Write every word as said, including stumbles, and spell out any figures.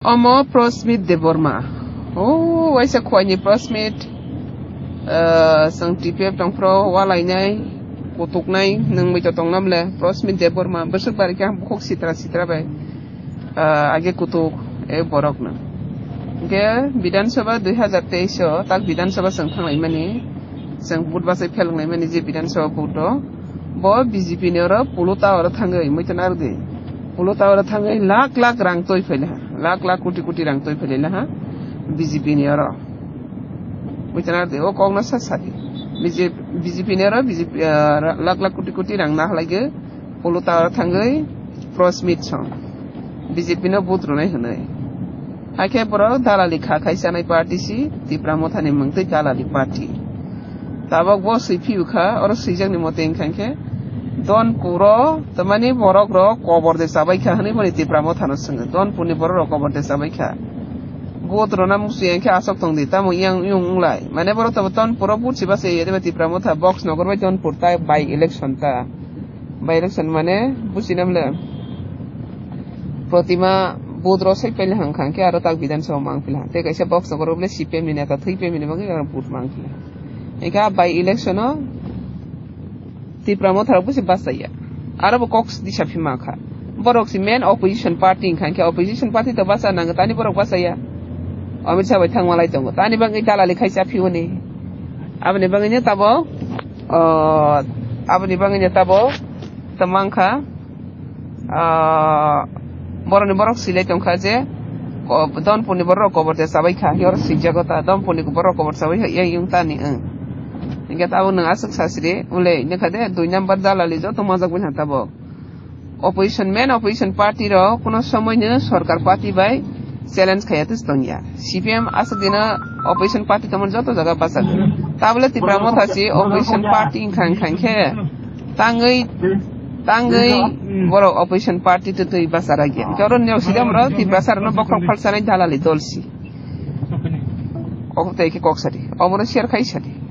Omo Prosmit Debbarma. O waisa khwlaini Prosmit. Ah, chwng T P F tongphro walainai, kutuknai, nwng bai to tongna mle. Prosmit Debbarma, bwswk bari khe bukhuk sitra sitra bai. Ah, age kutuk, e borok no. Hingke Bidhan Sabha dui hazar teis o, tak Bidhan Sabha chwng thanglaimani, chwng vote bachai phelnglaimani je Bidhan Sabha vote o, bo B J P ni oro polo ta oro thangwi, muitu narwdi. Polo ta oro thangwi lakh lakh rang twi phaila ha, lakh lakh koti koti rang twi phaila ha, B J P ni oro. Muitu narwdi, o kok no sa sadi. B J P, B J P ni oro, B J P, ah, lakh lakh koti koti rang na halai polo ta oro thangwi Prosmit song B J P no vote rwnai hwnwi. Hakhe borok dalali kha khai chanai party si Tipra Motha ni mung twi dalali party. Tabok bo swi phiu kha, oro swijak ni mote wngkha khe Donpur o tamani borok rok kobor de chabai kha hwnwi boni Tipra Motha no swngo. Donpur ni borok rok kobor de chabai kha. Vote rwna muchung ya khe aswk tong di, tamo yang yung wng lai. Mane borok tamo Donpur o vote si bachai ya de Tipra Motha, Box Nogor bai Donpur ta by election ta. By election mane buchina mle Protima vote rw sai pele hang khang khe aro tak Bidhan Sabha mang pila. Te kaisa Box Nogor bole C P M ni neta thwi pemi ni bagwi aro vote mang pila. Eka by election o Tipra Motha rok busi bachai ya. Aro bo kok disa phima kha. Borok si main opposition party wngkha khe opposition party to bacha nango tani borok bachai ya. Amit Shah bai thangma lai tongo. Tani bagwi dalali khai cha phiyo ni. Aboni bagwi no tabo, o, aboni bagwi no tabo tamang kha. Ah, borokni borok silai tongkha je, ko-, Donpurni borok kobor de chabai kha, yor sijak ta, Donpurni borok kobor chabai kha, yang yung tani, ang. Hingke tabo nang aswk sasri, ulei, nekha de, dui number dalali joto majak bai tabo. Opposition, main opposition party rok, kuno somoi no sorkar party bai, challenge khaya tis tongya. C P M aswk dina opposition party tongmani joto jaga bachak. Tabole Tipra Motha si opposition party wngkha, wngkha khe tangwi, tangwi borok opposition party twi twi bachara gya. Hwnkhe oro neo sidam rok Tiprasa rokno bokhorok phalsanai dalali dol si. Kok tei khe kok sadi. Obono share khai sadi.